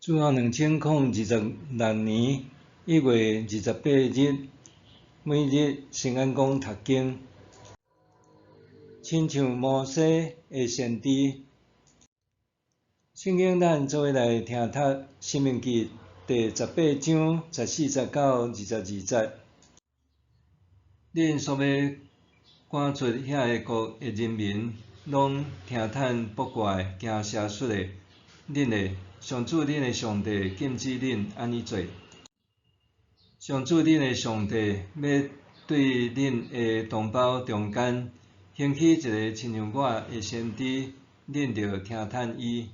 主後2026年1月28日，每日聖安講讀經，親像摩西的先知。聖經咱做伙來聽讀《申命記》第18章14節到22節。恁所欲趕出遐个國的人民，攏聽趁卜卦、驚邪術的。恁的上主恁的上帝禁止恁按呢做。上主恁的上帝欲對恁的同胞中間興起一个親像我的先知，恁著聽趁伊。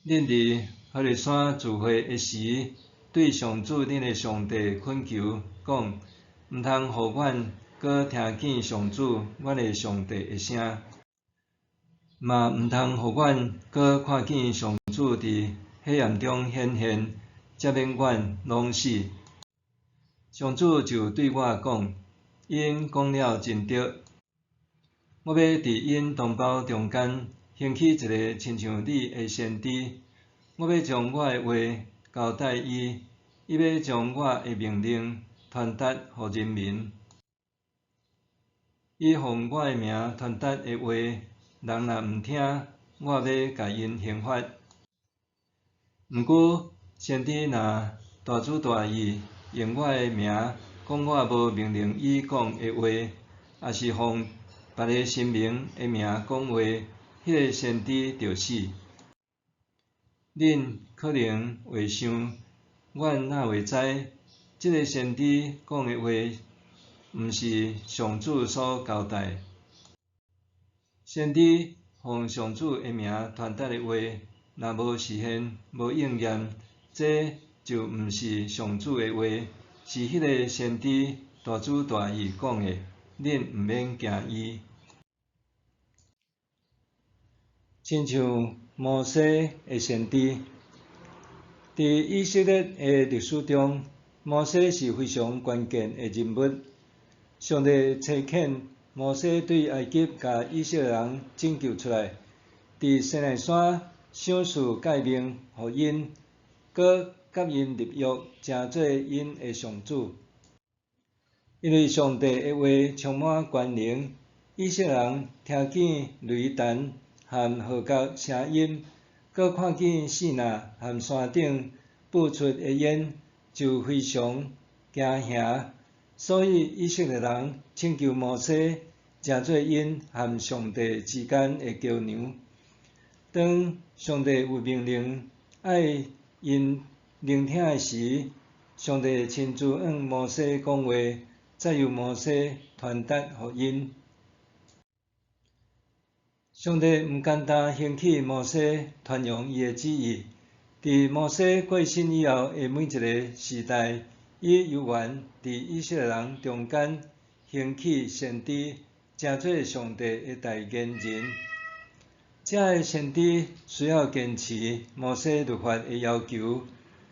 恁佇何烈山聚會的時，對上主恁的上帝懇求，講：毋通予阮閣聽見上主阮的上帝的聲。嘛毋通予阮閣看見上主佇火焰中顯現，才免阮攏死。上主就對我講：𪜶講了真著，我欲佇𪜶同胞中間興起一个親像你的先知，我欲將我的話交代伊，伊欲將我的命令傳達予人民。伊奉我的名傳達的話，人若毋聽，我欲共𪜶刑罰。毋過，先知若大主大意，用我的名講我無命令伊講的話，抑是奉別个神明的名講話，彼个先知著死。恁可能會想，阮哪會知，這个先知講的話，毋是上主所交代？先知奉上主的名傳達的話，若無實現、無應驗，這就毋是上主的話，是彼个先知大主大意講的，恁毋免驚伊。親像摩西的先知，佇以色列的歷史中，摩西是非常關鍵的人物。上帝差遣摩西對埃及共以色列人拯救出來，佇西奈山賞賜誡命予𪜶，閣佮𪜶立約，成做𪜶的上主。因為上帝的話充滿權能，以色列人聽見雷霆和號角聲音，閣看見四林和山頂噴出的煙，就非常驚嚇。所以以色列人請求摩西，成做𪜶和上帝之間的橋梁。當上帝有命令愛𪜶聆聽的時，上帝親自向摩西講話，再由摩西傳達予𪜶。上帝毋簡單興起摩西傳揚伊的旨意，佇摩西過身以後的每一个時代，伊猶原佇以色列人中間興起先知，成做上帝的代言人。這个先知需要堅持摩西律法的要求，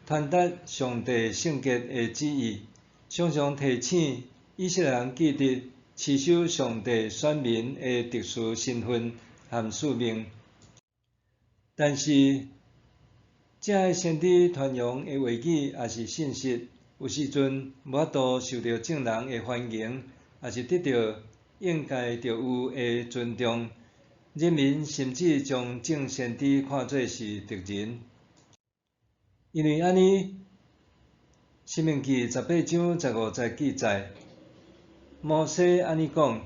傳達上帝聖潔的旨意，常常提醒以色列人記得持守上帝選民的特殊身份和使命。但是，這个先知傳揚的話語抑是信息，有時陣無法度受著眾人的歡迎，抑是得著應該著有的尊重。人民甚至將眾先知看做是敵人。因為按呢，申命記18章15節記載，摩西按呢講：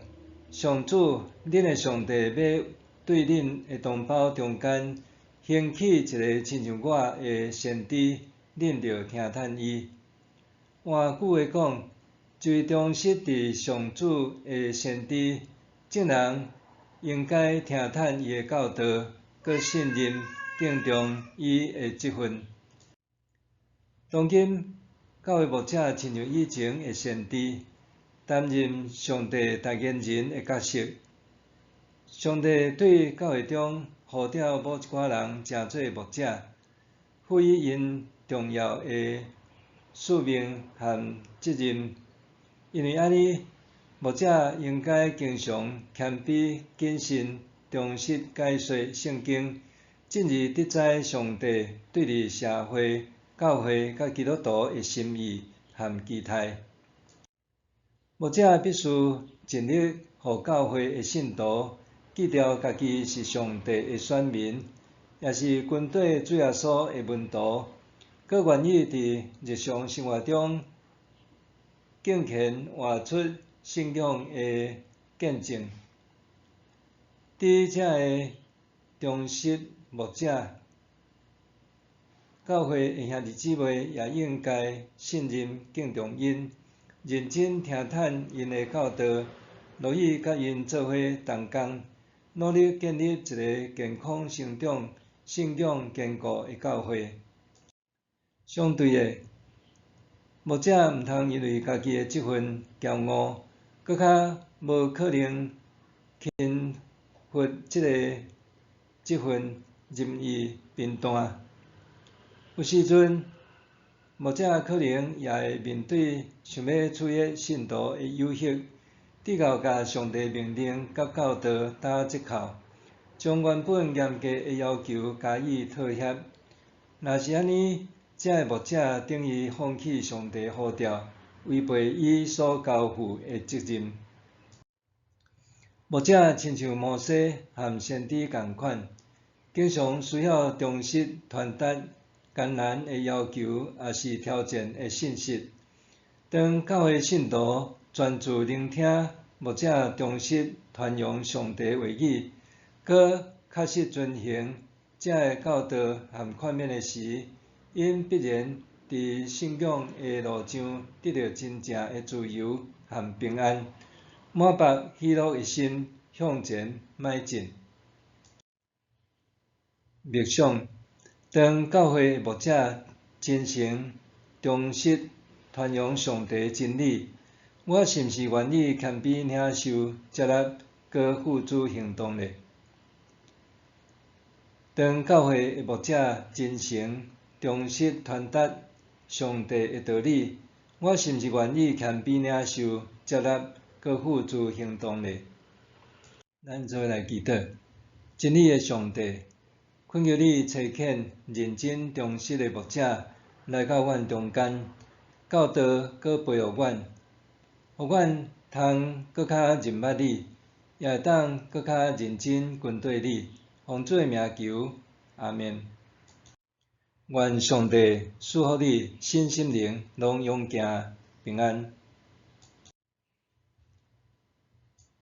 上主，恁的上帝欲對恁的同胞中間興起一个親像我的先知，恁著聽趁伊。換句話講，這位忠實佇上主的先知，眾人應該聽趁伊的教導，閣信任、敬重伊的職分。當今教會牧者親像以前的先知，擔任上帝代言人的角色。上帝對教會中呼召某一寡人成做牧者，賦予𪜶重要的使命和責任。因為按呢，牧者應該經常謙卑、謹慎、忠實解說聖經，進而得知上帝對佇社會、教會佮基督徒的心意和期待。牧者必須盡力予教會的信徒記著家己是上帝的選民，也是跟綴主耶穌的門徒，閣願意佇日常生活中敬虔活出信仰的見證。佇遮个忠實牧者，教會的兄弟姊妹也應該信任敬重𪜶，認真聽探𪜶的教導，樂意佮𪜶做伙同工，努力建立一个健康成長、信仰堅固的教會。相對的，牧者毋通因為家己的職份驕傲，閣較無可能輕忽這个職份，任意評斷。有時陣，牧者可能也會面對想欲取悅信徒的誘惑，直到共上帝命令佮教導打折扣，將原本嚴格的要求加以妥協。若是按呢，這个牧者等於放棄上帝呼召，違背伊所交付的責任。牧者親像摩西和先知仝款，經常需要忠實傳達艱難的要求，抑是挑戰的信息。當教會信徒專注聆聽牧者忠實傳揚上帝話語，閣確實遵行這个教導和勸勉的時，𪜶必然佇信仰的路上得著真正的自由和平安，滿腹喜樂的心向前邁進。默想，當教會牧者真誠、忠實傳揚上帝真理，我是毋是願意謙卑領受、接納、閣付諸行動呢？當教會的牧者真誠、忠實傳達上帝的道理，我是毋是願意謙卑領受、接納、閣付諸行動呢？咱做伙來祈禱，真理的上帝，懇求你差遣認真忠實的牧者來到阮中間，教導閣培育阮，予阮通閣較認捌你，也會當閣較認真跟綴你。奉主的名求，阿們。願上帝賜福你，身心靈攏勇健平安。